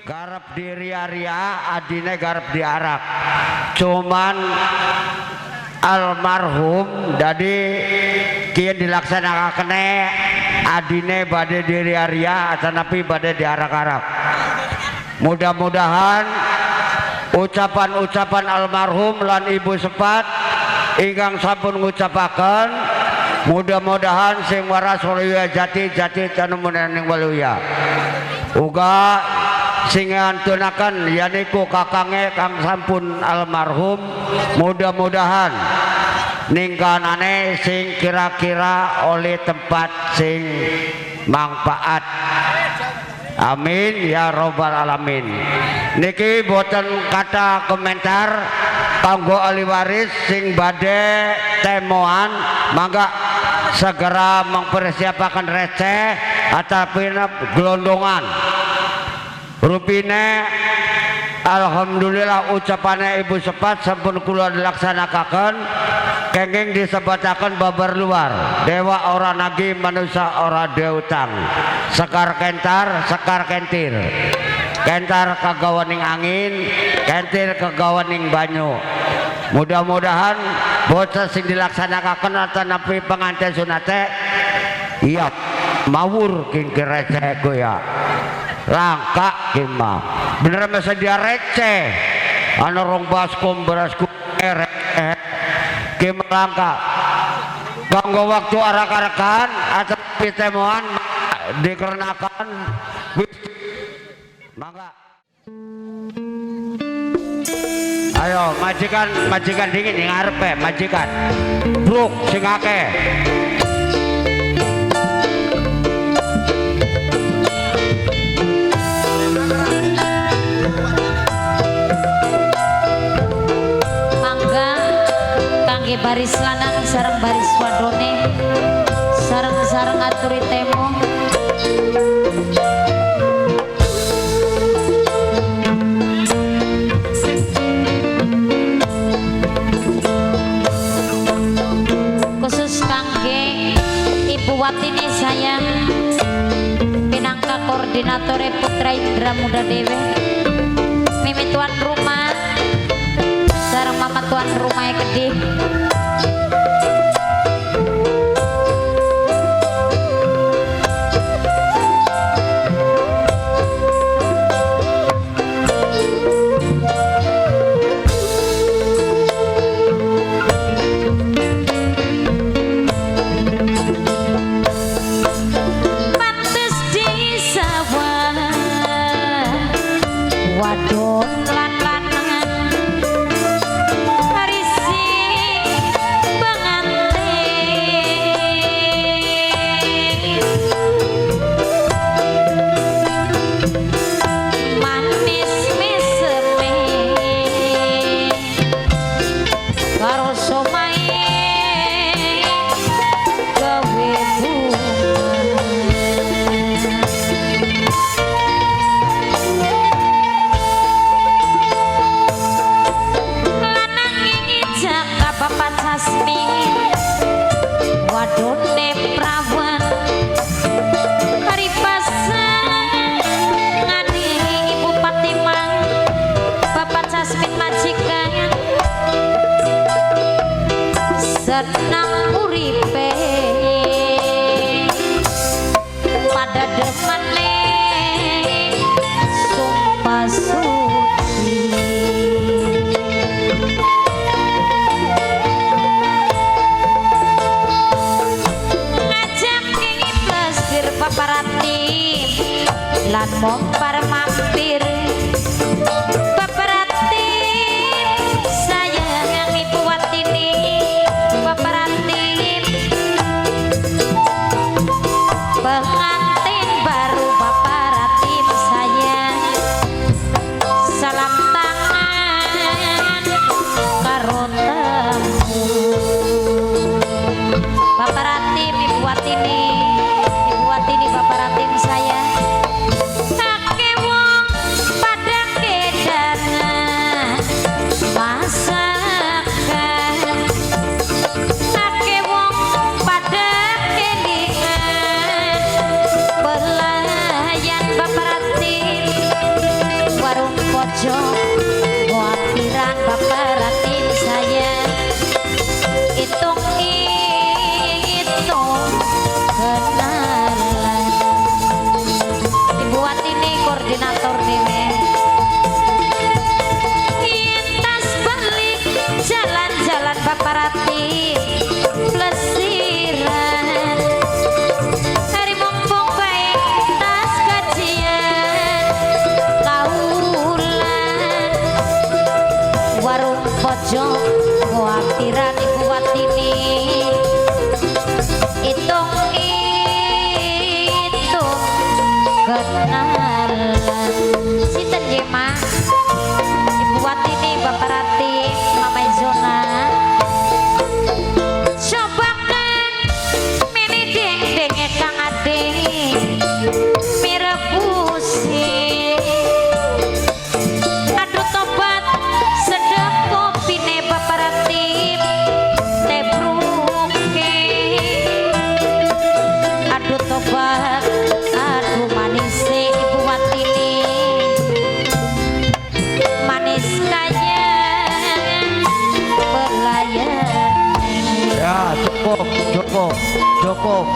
Garap di ria-ria, adine garap diarak. Cuman almarhum jadi kian dilaksanakan adine bade di ria-ria atanapi bade diarak-arak. Mudah-mudahan ucapan-ucapan almarhum lan ibu sepat ingkang sampun ngucapaken mudah-mudahan sing waras waluya jati jati tanemunan waluya. Uga sing ngantunaken yaniku kakange kang sampun almarhum mudah-mudahan ningkanane sing kira-kira oleh tempat sing manfaat. Amin ya robbal alamin. Niki boten kata komentar kanggo ahli waris sing badhe temoan mangga segera mempersiapkan receh ataupun gelondongan. Rupine alhamdulillah ucapannya ibu sepat sampun kula dilaksanakan kenging disebataken babar luar dewa ora nagi manusia ora deutang sekar kentar sekar kentir kentar kagawaning angin kentir kagawaning banyu. Mudah-mudahan bocah sing dilaksanakan atanapi pengantin sunate iya mawur kingkir receh ya langka gimana bener masa dia receh ana rong baskom berasku receh gimana langka ganggu waktu arak-arakan atau pitemuan dikarenakan mangga. Ayo majikan majikan dingin yang ngarepe majikan bruk sing akeh. Kangge baris lanang sareng baris wadone sareng-sareng aturi temo khusus kangge Ibu Watini sayang pinangka koordinatore Putra Indra Muda Dewe mimi tuan rumah sareng mama tuan rumah kedih. Pantes di sawah wadon lan lanangan harisi pengantin manis meseme karo somae gawe bunga. Lanang ngijak bapak Casmi wadone prawan hari pasangane Ibu Fatimah bapak Casmin majikan senang uripe pada demane sumpah suci. Ngajak plesir paparatim lan mompar mampir paparatim sayang Ibu Watini paparatim pengantin baru paparatim sayang salam tangan karo temu paparatim Ibu Watini Ibu Watini paparatim saya. Ake wong pada kedan pojok Kuatiran baparatin saya. Hitung hitung kenalan. Ibu Watini koordinator dewe. Yen tas balik jalan-jalan baparati plesiran. Hari mumpung baik tas kajian kaulan. Warung pojok kuatiran Ibu Watini. Hitung hitung kenalan. Sinten nggih, Mak? Ibu Watini, Bapak Rati, Mama Zona. Cobakan mini deng denge kang ade mirebusi. Aduh tobat sedep kopine Bapak Rati tebruke. Aduh tobat, aduh manis Ibu Watini. Manis kaya pelayan. Ya, cukup, cukup, cukup.